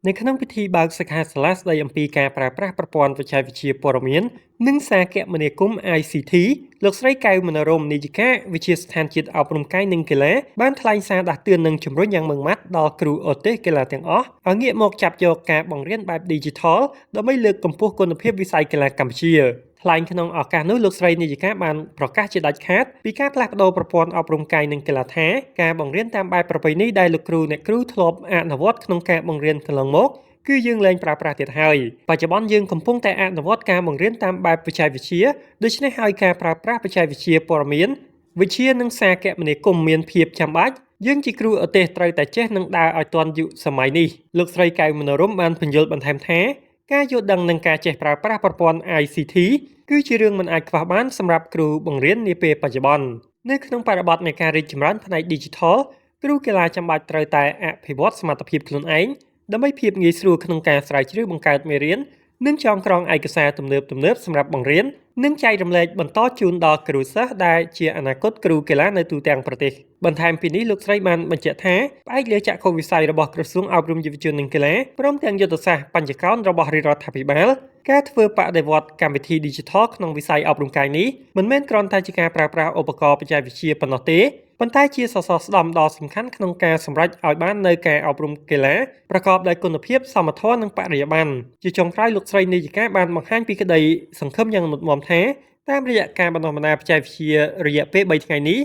នៅក្នុងពិធីបើកសិក្ខាសាលាស្ដីអំពីការប្រើប្រាស់ប្រព័ន្ធបច្ចេកវិទ្យាព័ត៌មាននិងសារគមនាគមន៍ ICT លោកស្រីកែវមនោរម្យនាយិកាវិទ្យាស្ថានជាតិអប់រំកាយនិងកីឡាបានថ្លែងសារដាស់តឿននិងជំរុញយ៉ាងម៉ឺងម៉ាត់ដល់គ្រូឧទ្ទេសកីឡាទាំងអស់ឲ្យងាកមកចាប់យកការបង្រៀនបែប Digital ដើម្បីលើកកម្ពស់គុណភាពវិស័យកីឡាកម្ពុជា។ ថ្លែងក្នុងឱកាសនោះលោកស្រីនាយិកាបានប្រកាសជាដាច់ខាតពីការផ្លាស់ប្ដូរប្រព័ន្ធអប់រំកាយនិងកីឡាថាការបង្រៀនតាមបែបប្រពៃណីដែលលោកគ្រូអ្នកគ្រូធ្លាប់អនុវត្តក្នុងការបង្រៀនកន្លងមកគឺយើងលែងប្រើប្រាស់ទៀតហើយបច្ចុប្បន្នយើងកំពុងតែអនុវត្តការបង្រៀនតាមបែបបច្ចេកវិទ្យាដូច្នេះហើយការប្រើប្រាស់បច្ចេកវិទ្យាព័ត៌មានវិទ្យានិងសារគមនាគមន៍មានភាពចាំបាច់យើងជាគ្រូឧទ្ទេសត្រូវតែចេះនិងដើរឲ្យទាន់យុគសម័យនេះលោកស្រីកែវមនោរម្យបានពន្យល់បន្ថែមថាការយល់ដឹងនិងការចេះប្រើប្រាស់ប្រព័ន្ធ ICT គឺជារឿងមិនអាចខ្វះបានសម្រាប់គ្រូបង្រៀននាពេលបច្ចុប្បន្ននៅក្នុងបរិបទនៃការរីកចម្រើនផ្នែក Digital គ្រូកីឡាចាំបាច់ត្រូវតែអភិវឌ្ឍសមត្ថភាពខ្លួនឯងដើម្បីភាពងាយស្រួលក្នុងការស្រាវជ្រាវបង្កើតមេរៀននិងចងក្រងឯកសារទំនើបៗសម្រាប់បង្រៀននិងចែករំលែកបន្តជូនដល់គ្រូសិស្សដែលជាអនាគតគ្រូកីឡានៅទូទាំងប្រទេសបន្ថែមពីនេះលោកស្រីបានបញ្ជាក់ថាផ្អែកលើចក្ខុវិស័យរបស់ក្រសួងអប់រំយុវជននិងកីឡាព្រមទាំងយុទ្ធសាស្ត្របញ្ចកោណរបស់រាជរដ្ឋាភិបាលការធ្វើបដិវត្តន៍កម្មវិធី Digital ក្នុងវិស័យអប់រំកាយនេះមិនមែនគ្រាន់តែជាការប្រើប្រាស់ឧបករណ៍បច្ចេកវិទ្យាប៉ុណ្ណោះទេប៉ុន្តែជាសសរស្តម្ភដ៏សំខាន់ក្នុងការសម្រេចឲ្យបាននូវការអប់រំកីឡាប្រកបដោយគុណភាពសមធម៌និងបរិយាបន្នជាចុងក្រោយលោកស្រីនាយិកាបានបង្ហាញពីក្តីសង្ឃឹមយ៉ាងមុតមមថាតាមរយៈការបណ្ដុះបណ្ដាលបច្ចេកវិទ្យារយៈពេល3ថ្ងៃនេះ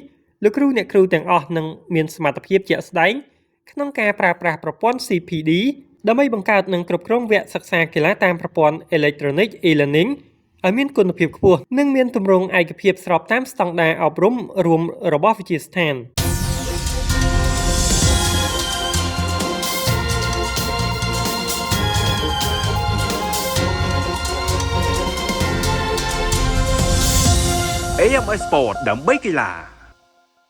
លោកគ្រូអ្នកគ្រូទាំងអស់នឹងមានសមត្ថភាពជាក់ស្ដែងក្នុងការប្រើប្រាស់ប្រព័ន្ធ CPD ដើម្បីបង្កើតនិងគ្រប់គ្រងវគ្គសិក្សាកីឡាតាមប្រព័ន្ធ Electronic e-learning ឲ្យមានគុណភាពខ្ពស់និងមានទម្រង់ឯកភាពស្របតាមស្តង់ដារអប់រំរួមរបស់វិទ្យាស្ថាន AMS Sport ដើម្បីកីឡា